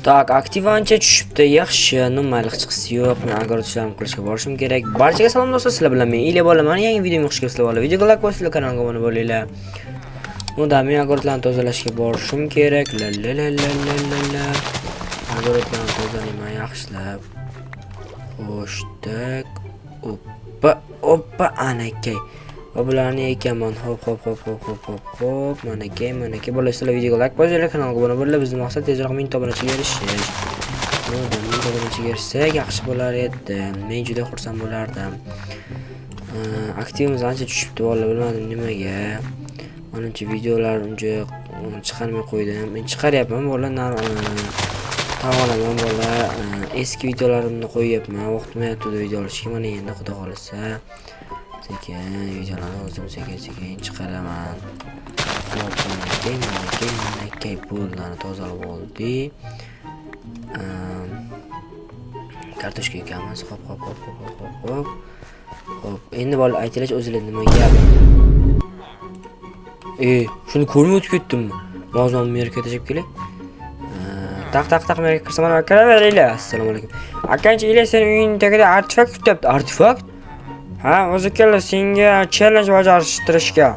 Так, aktiv ancha tushibdi. Yaxshi, mayli, hechqisi yo'q. Men огород ishlarini qilishga borishim kerak. Barchaga salom do'stlar, sizlar bilan men Ilya bo'laman. Yangi videomga xush kelibsizlar bolalar. Videoga like bosinglar, kanalga obuna bo'linglar. Ну да, men огород larni tozalashga borishim kerak. La la la la la la la. Огород larni tozalayman yaxshilab. Xo'sh, так. Oppa, oppa, anakay. Va bularni ekaman. Hop, hop, hop, hop, hop, hop, hop. Manakay, manakay. Bolalar, sizlar videoga like bosinglar, kanalga obuna bo'linglar. Bizning maqsad tezroq 1000 ta obunachiga erishish. Ну да, 1000 ta obunachiga erishsak yaxshi bo'lar edi. Men juda xursand bo'lardim. Aktivimiz ancha tushibdi bolalar, bilmadim nimaga. Manimcha videolar uncha chiqarmay qo'ydim. Men chiqaryapman bolalar, tan olaman bolalar. Eski videolarimni qo'yyapman. Vaqtim yo'q video olishga. Mana endi xudo xolasa sekin videolarni o'zim sekin-sekin chiqaraman. Xo'p, manakay, manakay, manakay, bo'ldi, tozalab oldik. Kartoshka ekamiz. Hop, hop, hop, hop, hop, hop, hop. Hop, endi bola aytinglarchi o'zinglar nima gap? Shuni ko'rmay o'tib ketdimmi? Hozir Amerikaga tashlab kelay. Taq taq taq, Amerikaga kirsam mana kiraveringlar. Assalomu alaykum. Akancha Ilya seni uying tagida artefakt kutyapti. Artefakt? Ha, o'zi keldi senga challenge bajarishtirishga.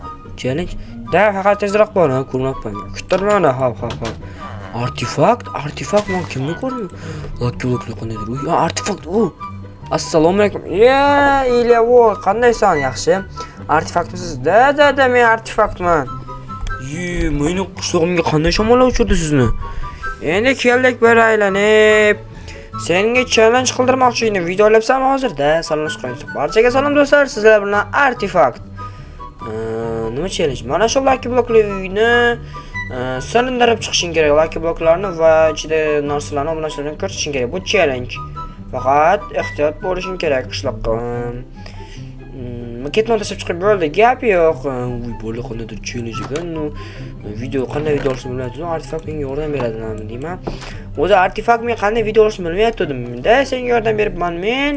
Challenge? Da, faqat tezroq bor, ha, ko'rmabman. Kuttirma uni, hop, hop, hop. Artefakt? Artefakt men kimni ko'rdim? Lucky blocklar qandaydir? Uy, artefakt, u. Assalomu alaykum. Ya, Ilya, vo, qandaysan? Yaxshi. Artefaktmisiz? Da, da, da, men artefaktman. Yi, meni qishlog'imga qanday shamollar uchirdi sizni? Endi keldik bir aylanib. Senga challenge qildirmoqchi edim. Video olyapsanmi hozirda? Salomlashib qo'ying. Barchaga salom do'stlar, sizlar bilan Artefakt. Nima challenge? Mana shu lucky blockli uyni sindirib chiqishing kerak. Lucky blocklarni va ichida narsalarni obunachilarga ko'rsatishing kerak. Bu challenge. Faqat ehtiyot bo'lishing kerak qishloqqa. Ketmon tashlab chiqib bo'ldi, gap yo'q. Uy, bo'ldi, qandaydir challenge ekan. Ну, video qanday video olishni bilmayaptim. Artefakt menga yordam beradi deyman. O'zi artefakt men qanday video olishni bilmayotgandim. Da, senga yordam beribman men.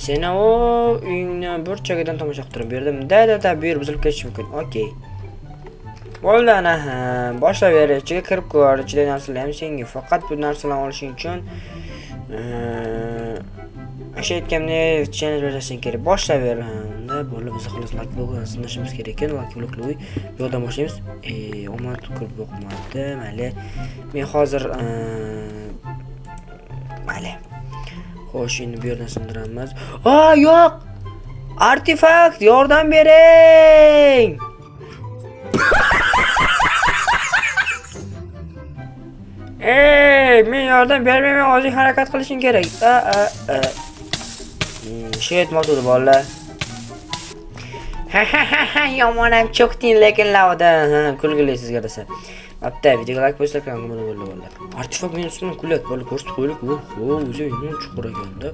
Seni u uyingni burchagidan tomosha qilib turib berdim. Da, da, da, bu yer buzilib ketishi mumkin. Okey. Bo'ldi ana, ha, boshlayver, ichiga kirib ko'r, ichidagi narsalar ham senga. Faqat bu narsalarni olishing uchun o'sha aytganimdek challenge bajarishing kerak. Boshlayver. Ha, unda bo'ldi, biz xolos lucky blocklarni sindirishimiz kerak ekan. Lucky blockli uy. Bu yoqdan boshlaymiz. Omad ko'p boqmadi. Mayli. Men hozir mayli. Xo'sh, endi bu yerdan sindiramiz. A, yo'q! Artefakt, yordam bering! Ey, men yordam bermayman, o'zing harakat qilishing kerak. A, a, a. Shu aytmoqchi bolalar. Ha ha ha ha, yomon ham cho'kding lekin lavda. Ha, kulgili sizga desa. Bitta videoga like bosinglar, kanalga obuna bo'linglar bolalar. Artefakt meni ustimdan kulyapti, bolalar, ko'rsatib qo'yaylik. Oho, o'zi endi chuqur ekanda.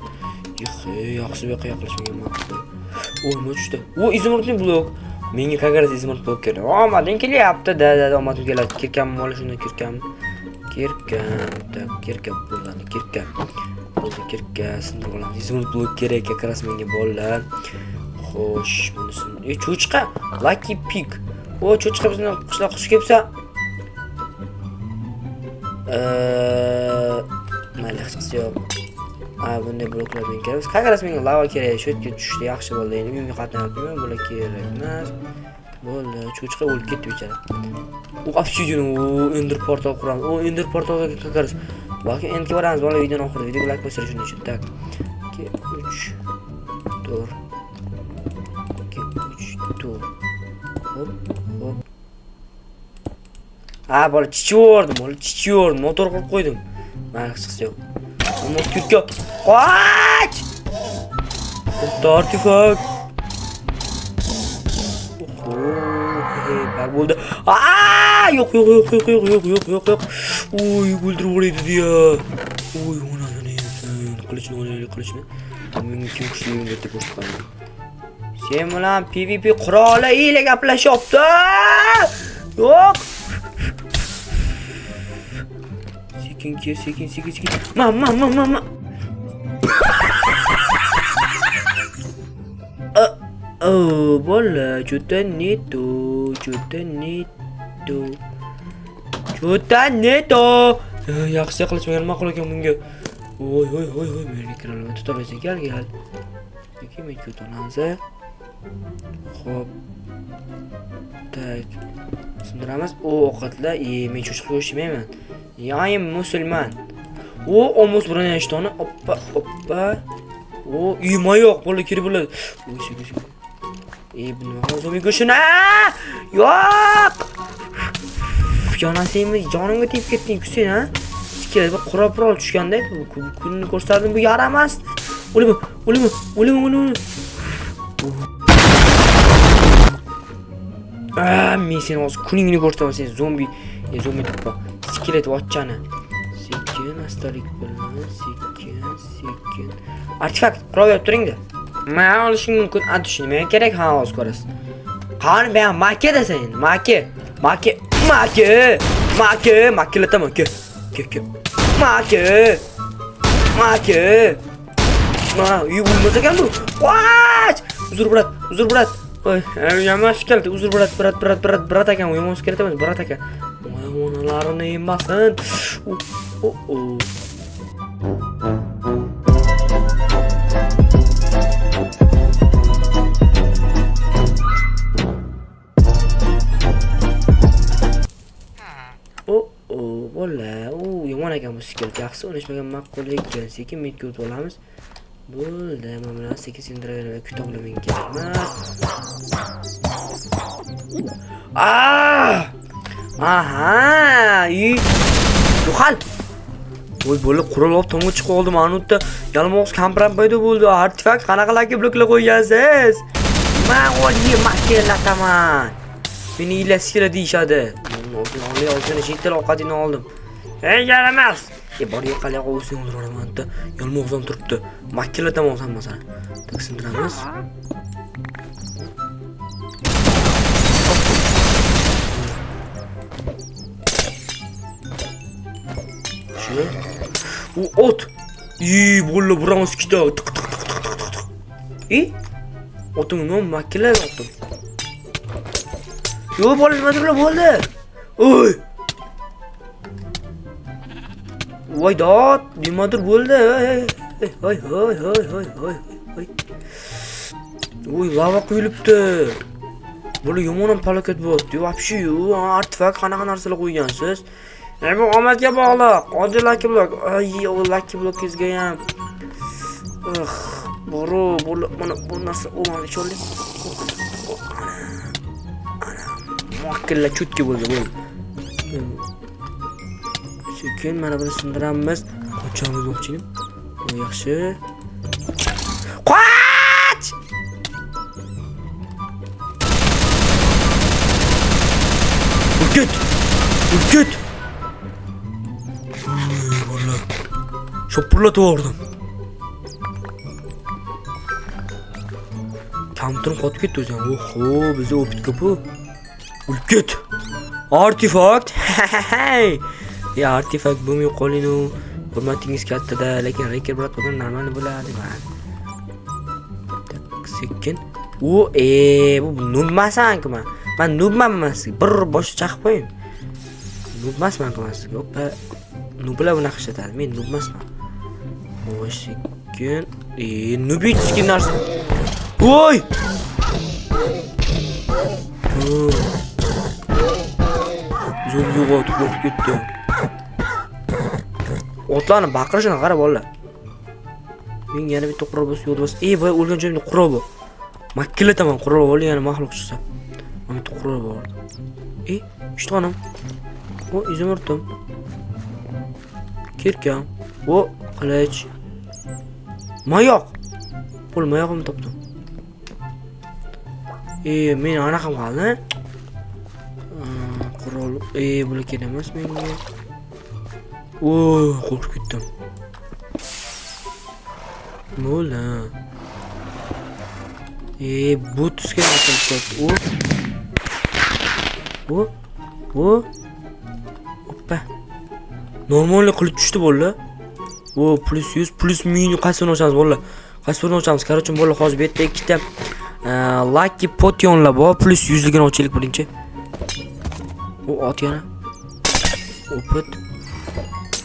Yixi, yaxshi bu yoqqa yaqinlashmagan ma'qul. O, nima tushdi? O, изумрудный blok. Menga как раз изумруд blok kerak. Omading kelyapti, da, da, omadim keladi. Kirkanmi bola, shunda kirkanmi? Kirkan, так, kirka bo'ladi, kirka. Bo'ldi, kirka, sindirib olamiz. Изумруд blok kerak как раз menga bolalar. Xo'sh, bunisini. E, cho'chqa, lucky pig. O, cho'chqa bizni qishloqqa xush kelibsan. Mayli, hech qisi yo'q. A, bunday bloklar men kerak. Как раз menga lava kerak. Shu yerga tushdi, yaxshi bo'ldi. Endi uyimga qatnayapman, bular kerak emas. Bo'ldi, cho'chqa o'lib ketdi bechora. U obsidian, u ender portal quramiz. U ender portalga как раз. Balki endga boramiz, bola, videoni oxirida videoga like bosinglar shuning uchun. Так. 2 3 4 2 3 4. Hop, hop. A, bola, chichib yubordim, bola, chichib yubordim. Motor qilib qo'ydim. Mayli, hech qisi yo'q. Olmos kurka. Qoch! Bitta artefakt. Oho, bak bo'ldi. Aa, yo'q, yo'q, yo'q, yo'q, yo'q, yo'q, yo'q, yo'q, yo'q. Uy, o'ldirib yuboradi deya. Uy, onasini sen qilichni olaylik, qilichni. Menga kim kuchligini bitta ko'rsataman. Sen bilan PvP quroli ila gaplashyapti. Yo'q. Sekin kel, sekin, sekin, sekin. Ma, ma, ma, ma, ma. Oh, bola, juda neto, juda neto. Juda neto. Yaxshi yaqinlashmagan ma'qul ekan bunga. Voy voy voy voy, men kira olaman. Tutolasan, gel gel. Yoki men ko'taramiz. Xo'p. Так. Sindiramiz. O ovqatlar, men cho'chqa go'sht yemayman. Ya'ni musulmon. O omuz bilan ishtoni. Oppa, oppa. O, mayoq bo'ldi, kerak bo'ladi. Voy, sekin, sekin. Bu nima qilamiz? Zombi go'shtini. Yo'q! Yonasenmi? Jonimga tegib ketding-ku sen, ha? Skelet bu qurol tushganda bu kunni ko'rsatdim, bu yaramas. O'lima, o'lima, o'lima, o'lima. Men seni hozir kuningni ko'rsataman, sen zombi, zombi deb skelet otchani. Sekin, astalik bilan, sekin, sekin. Artefakt, qurol berib turingda. Men olishing mumkin, a tushuni menga kerak, ha hozir ko'rasiz. Qani men make desa endi, make. Make, make, make, makelataman, ke. Ke, ke. Make. Make. Ma, o'lmas ekan bu. Qoch! Uzr брат, uzr брат. Voy, yomon skelet, uzr брат, брат, брат, брат, брат ekan, u yomon skelet emas, брат ekan. Voy, onalarini yemasin. O, o, o. O, o, bola, u yomon ekan bu skelet. Yaxshi o'ynashmagan ma'qul ekan. Sekin midga o'tib olamiz. Bo'ldi, mana bular sekin sindiraveradi. Kitoblar menga kerak emas. Ah! Aha, yo'qol. Voy bola, qurol olib tomga chiqib oldim. Mana u yerda yalmog'iz kampir ham paydo bo'ldi. Artefakt qanaqa lucky bloklar qo'ygansiz? Men o'lib makelataman. Meni ilasizlar deyishadi. Ozgina ozgina chetdan ovqatingni oldim. Ey yaramas. Bor yo'qol yo'q, o'zing o'ldiraman bitta. Yalmog'iz ham turibdi. Makelataman o'zim masalan. Так sindiramiz. Shu. U ot. Bo'ldi, buramiz ikkita. Tiq tiq tiq tiq tiq tiq. Otim nima makilar otim. Yo'q, bo'ldi, nimadir bo'ldi. Oy. Voy dod, nimadir bo'ldi. Voy, voy, voy, voy, voy, voy. Voy, lava quyilibdi. Bular yomon ham falokat bo'lyapti. Вообще, artefakt qanaqa narsalar qo'ygansiz? Bu omadga bog'liq. Oddiy lucky block. Ay, u lucky blockingizga ham. Ugh, boru, mana bu narsa, u mana cholli. Ana. Ana, muakkilla chutki bo'ldi, bo'ldi. Sekin mana buni sindiramiz. Qochamiz moqchinim. Yaxshi. Qoch! Ket! Ket! Bola. Shopurlatib yubordim. Kompyuterim qotib ketdi o'zi ham. Oho, bizda опыт ko'p-ku. O'lib ket. Artefakt. Ya artefakt bo'lmay qoling u. Hurmatingiz kattada, lekin reker брат bugun normal bo'ladi. Так, sekin. U, bu nubmasan-ku man. Man nubman emas. Bir bosh chaqib qo'ying. Nub emasman-ku man sizga. Oppa. Nublar bunaqa ishlatadi. Men nub emasman. Xo'sh, sekin. Нубический narsa. Voy! Zombi yo'qotib qo'rqib ketdi. Otlarni baqirishini qara bolalar. Men yana bitta qurol bo'lsa yo'q bo'lsa. Boya o'lgan joyimda qurol bor. Makkilataman qurol bor, yana maxluq chiqsa. Mana bitta qurol bor. Ishtonim. O, izumurdim. Kirkam. O, qilich. Mayoq. Qo'l mayog'imni topdim. Men anaqam qoldi. Qurol, bular kerak emas menga. O, qo'rqib ketdim. Bo'ldi. Bu tusga narsa. O. O. O. Oppa. Normal qilib tushdi bo'ldi. O, plus 100, plus 1000 qaysini ochamiz bo'ldi. Qaysini ochamiz? Короче, bo'ldi, hozir bu yerda ikkita lucky potionlar bor, plus 100 ligini ochaylik birinchi. O, ot yana. Опыт.